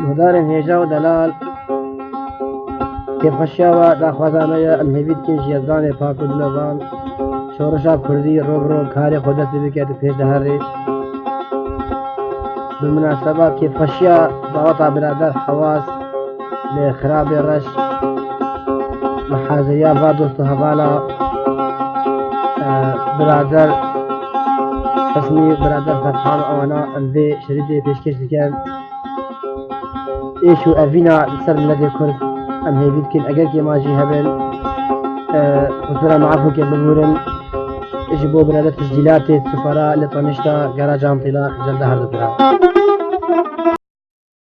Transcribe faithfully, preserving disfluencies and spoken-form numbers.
Guhdarên hêja û delal, kêfxweşiya we daxwaza me ye. Em hêvî dikin ji Yezdanê pak û dilovan şoreşa kurdî rok rok karê xwe dest pê bike û pêş de herê. Bi minaseba kêfxweşiya daweta birader Hewaz li Xirabê Reş, mihaziriya va dost û hevala, e, birader Hesnî, birader Ferhan, ewana em vê şerîtê pêşkêş dikin. Êş û evîna li ser miletê Kurd em hêvî dikin, eger kêma jî hebin, e, qusûra me efû ke bibûrin. Ji bo birader tescîlatê sifara li tanişta gera Can Tîla, Xicel de her du bira.